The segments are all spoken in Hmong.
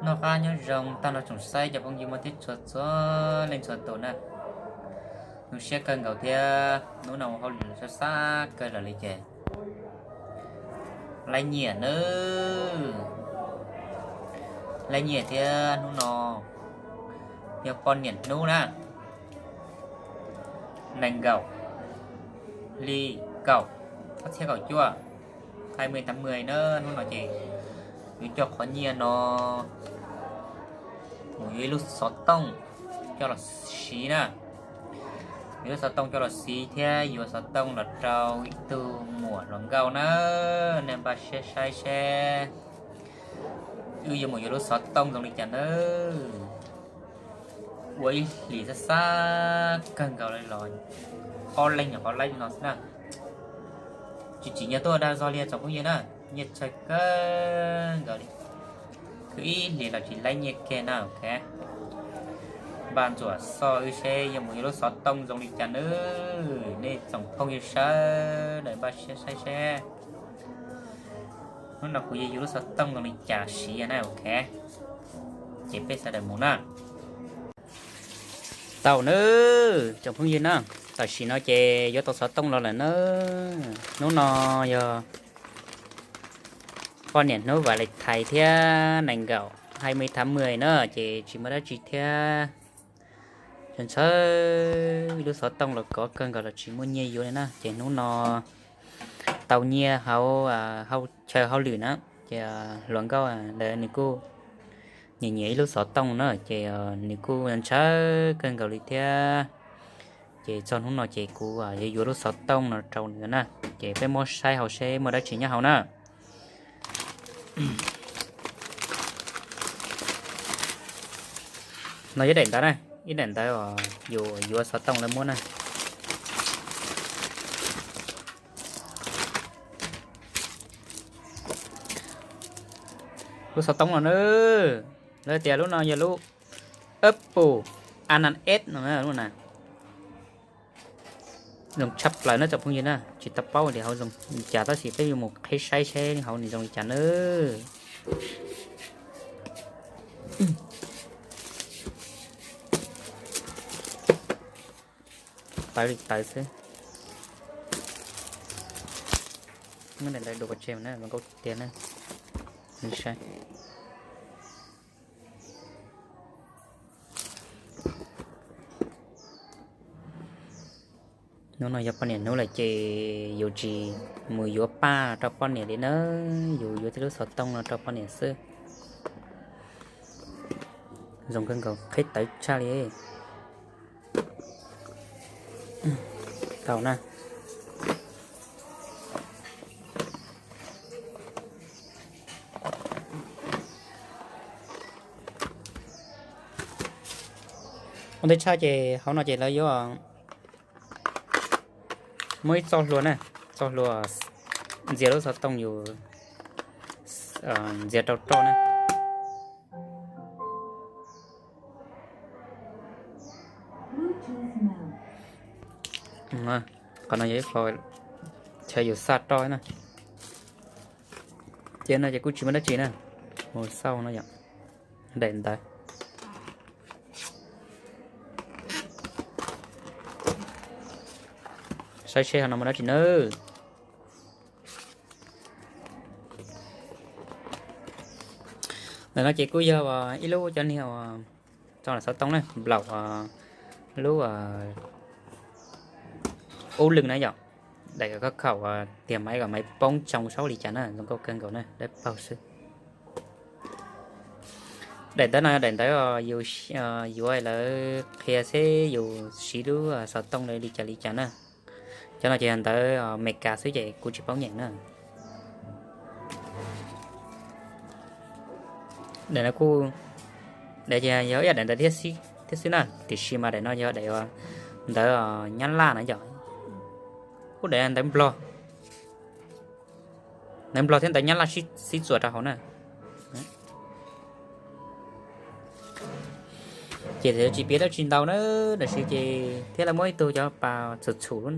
Noj qab nyob zoo tag nrho tsoom saib cov phooj ywg muaj tib txhua txhua leej txhua tus na. Zoo siab kawg nkaus thiab hnub no ua hauj lwm sab sab kawg los li ces laib nyiaj nawb. Laib nyiaj thiab hnub no yog poj niam hnub na. Nees nkaum, hli kaum, ob txhiab kaum cuaj, hai mươi tháng mười na. Hnub no ces yuav coj qhov nyiaj no mus yuav ib lub xov tooj coj los siv na. Yuav lub xov tooj coj los siv thiab yuav xov tooj los rau ib tug muam hluas nkauj na. Nej npaj siab saib seb wb yuav mus yuav lub xov tooj zoo li cas nawb. Ua ib hlis xab xab kawg nkaus li los ob leeg nyuam qhuav laib no xwb na. Tsis tsim nyog tuaj dag zog li tsoom phooj ywg na, nyiaj tsawg kawg nkaus li. Kwv ib hlis los tsis laib nyiaj kiag na. Ok, npaj ntxuam xoj wb seb yuav mus yuav lub xov tooj zoo li cas nawb. Nej tsoom phooj ywg sawv daws npaj siab saib seb hnub no kuv yuav yuav lub xov tooj zoo li cas siv na. Ok, ces peb sawv daws mus na. Tau nawb tsoom phooj ywg na, tam sim no ces yuav tau xov tooj los lawm na. Hnub no yog poj niam hnub Valentine thiab nees nkaum, hai mươi tháng mười na, ces tsis muaj dab tsi thiab. Ntshaw ntshaw ib lub xov tooj los kov kawg nkaus los tsis muaj nyiaj yuav li na, ces hnub no tau nyiaj hauv, hauv chaw hauj lwm na, ces hluas nkauj ntawd nws kuj nyiam nyiam ib lub xov tooj na, ces nws kuj ntshaw kawg nkaus li thiab. Ces txog hnub no ces kuv yuav yuav lub xov tooj no rau nws na, ces peb muab saib hauv seb muaj dab tsi nyob hauv na. No yog daim ntawv na, ib daim ntawv uas yus yuav xov tooj lawv muab na. Lub xov tooj no na, lawv tias lub no yog lub Apple A năm S no na, lub na. Zoo tshaj plaws na tsoom phooj ywg na, tsis tau paub tias hauv zoo li cas tab sis peb yuav mus qhib saib seb hauv nws zoo li cas na. Tawv li tawv xwb. Muab daim ntawv dua pov tseg na, zoo nkauj tiag na. Saib. Hnub no yog poj niam hnub lawm ces yus tsis mus yuav paj rau poj niam li na, yus yuav tib lub xov tooj no rau poj niam xwb. Zoo kawg nkaus, qhib tawv tshaj li. Tau na. Ua ntej tshaj ces hauv no ces lawv yuav muaj ib txoj hlua na, txoj hlua ntxias lub xov tooj yus ntxias rau roj na. Qhov no yog ib qho chaw yus xaj roj na. Ces no ces kuj tsis muaj dab tsi na, mus xauj no yom, daim ntawv. Saib seb ho no muaj dab tsi nawb. Ntawm no ces kuj yog ib lub cov niag uas tso xov tooj na, nplaum lub ub lwg na yom, daim khaum tiag maiv kom maiv poob tsoo saub li cas na, zoo nkauj kawg nkaus na, dawb paug xwb. Daim ntawv no yog daim ntawv yus yuav lawv qhia seb yus siv lub xov tooj li cas li cas na. Cov no ces yog ntawv Amelikas xwb ces kuv tsis paub nyeem na. Daim no kuj, daim ces yog ib daim ntawv thiab xwb na, tiam sis mas daim no yog daim ntawv Nyab Laj na yom. Kuj daim ntawv Nplog, ntawv Nplog thiab ntawv Nyab Laj sib txuas rau hauv na. Ces tsis piav dab tsi ntau na, tab sis ces thiab lawv muab ib tug cov pas txhum txhum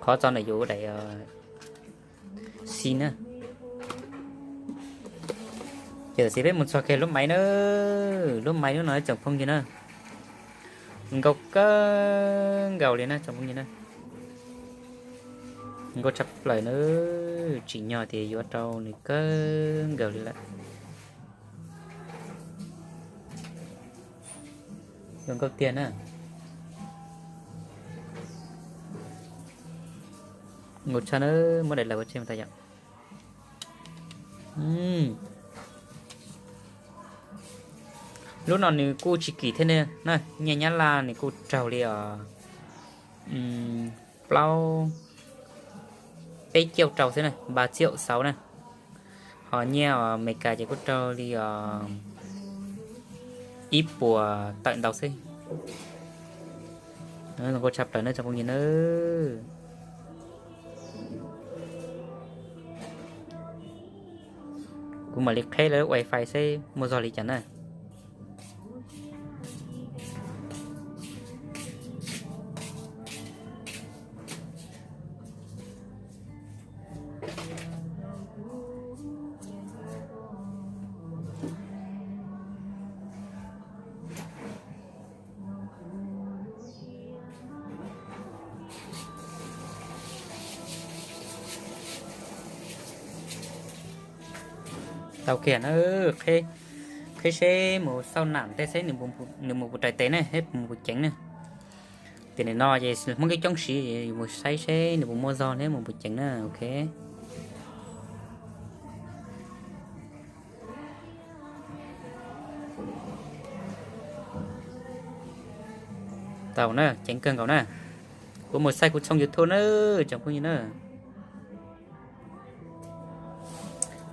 qhov txo ntawm yus daim xi na. Ces tam sim peb mus txog kiag lub maiv na, lub maiv lub no tsoom phooj ywg na, nkauj kawg nkaus li na tsoom phooj ywg na, nkauj tshaj plaws na, tsim nyog tias yuav rau nws kawg nkaus li lawm. Zoo nkauj tiag na. Nkauj tshaj na, muab daim lawv ua tseg tas yom. Lub no nws kuj tsis kim thiab na, nyiaj Nyab Laj nws kuj raug li os, plaub, peb caug rau xwb na, ba caum xauv na. Ho nyiaj Amelikas ces kuj raug li os ib puas tawm ntau xwb. Zoo nkauj tshaj plaws na tsoom phooj ywg na. Kuv mam li qheb lawv wifi seb muaj zog li cas na. Tau kiag na, qheb seb mus xauj nam tej seb nws mus puas raws tes ne, seb mus puas ceev ne. Tiam nim no ces Hmoob coob coob siv, yus mus saib seb nws puas muaj zog thiab mus puas ceev na, ok. Tau na, ceev kawg nkaus na. Kuv mus saib kuv tshooj YouTube na, tsoom phooj ywg na.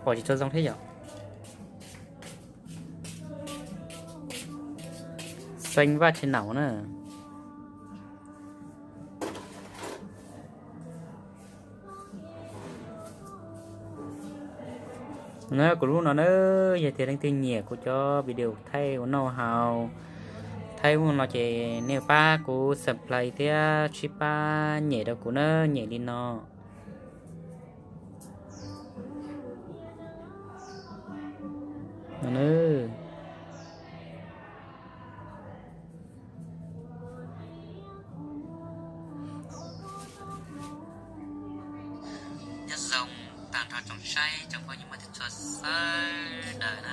Pom tsis tshua zoo thiab yom. Xeeb Vaj Tsheb Naum na. Na kuv lub no na, yog tias leej twg nyiam kuv cov video thaij ua noj haus, thaij ua no ces nej pab kuv subscribe thiab sib pab nyem rau kuv na, nyem li no. Nyob zoo tag nrho tsoom saib tsoom phooj ywg muaj txhua txhua sawv daws na.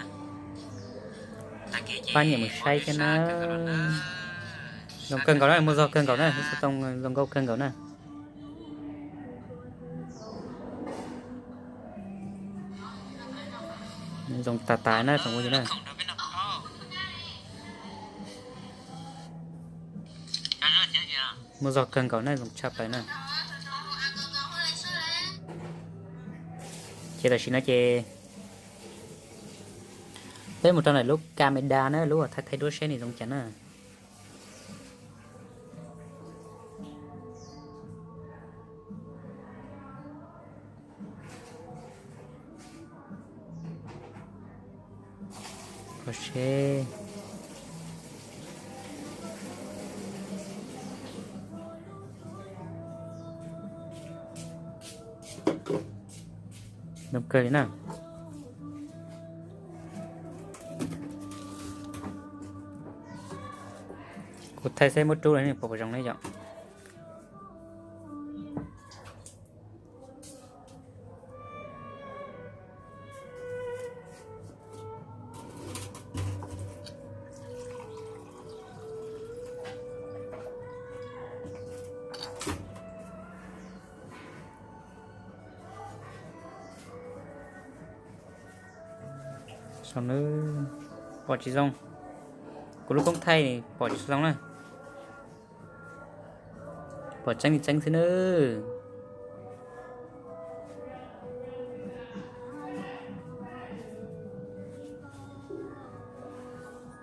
Pab niam mus saib thiab na. Zoo kawg nkaus na, muaj zog kawg nkaus na, lub xov tooj zoo nkauj kawg nkaus na. Zoo tas tas na tsoom phooj ywg na. Muaj zog kawg nkaus na, zoo tshaj plaws na. Ces tam sim no ces peb mus rau ntawm lub camera na, lub thaij thaij duab seb nws zoo cas na. Kho seb. Zoo kawg li na. Kuv thaij seb muab rub los pom puas zoo ne yom. Saum no pom tsis zoo. Kuv lub koob thaij pom tsis zoo na. Pom tseeb li tseeb xwb nawb.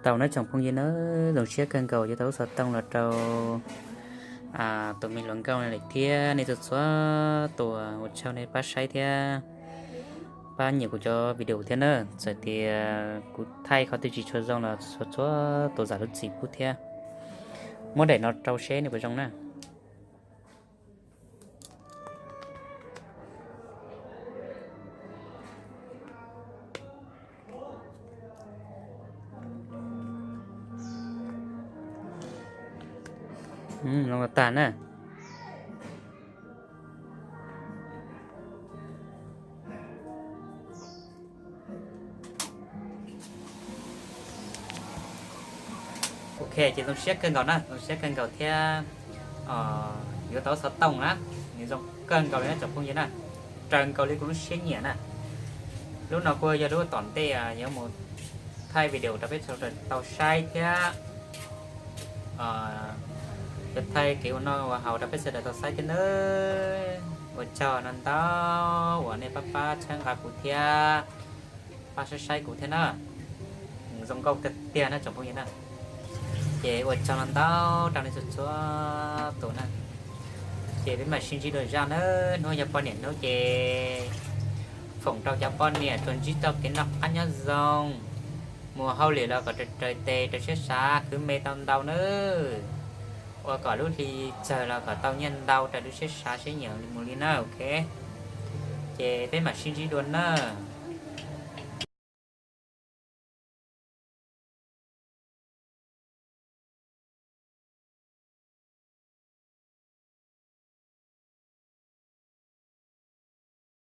Tau nawb tsoom phooj ywg nawb, zoo siab kawg nkaus yuav tau lub xov tooj los rau tus me hluas nkauj no lawm thiab nej txhua txhua tus, ua tsaug nej pab saib thiab pab nyiam kuv cov video thiab na. Txawm tias kuv thaij qhov twg tsis tshua zoo los txhua txhua tus zam lub txim pub thiab. Muab daim no rau seb nws puas zoo na. Zoo tag na. Ok, ces zoo siab kawg nkaus na, zoo siab kawg nkaus thiab. Yuav tau xov tooj na, nws zoo kawg nkaus li na tsoom phooj ywg na, raws nkaus li kuv lub siab nyiam na. Lub no kuj yog lub tom ntej yuav mus thaij video rau peb sawv daws tau saib thiab. Yuav thaij kev ua noj ua haus rau peb sawv daws tau saib thiab nawb. Ua tsaug no ntau uas nej pab pab txhawb nqa kuv thiab, pab saib saib kuv thiab na. Zoo nkauj tiag tiag na tsoom phooj ywg na. Ces ua tsaug no ntau rau nej txhua txhua tus na. Ces peb mam sib ntsib dua zaj nawb. Hnub yog poj niam hnub ces foom rau cov poj niam tsuas ntsib tau kev noj qab nyob zoo, mus hauj lwm los kom raws raws tes raws siab xav, khwv me tau ntau nawb. Ua kom lub hli tsawg los kom tau nyiaj ntau raws lub siab xav siab nyiam mus li na, ok. Ces peb mam sib ntsib dua nawb.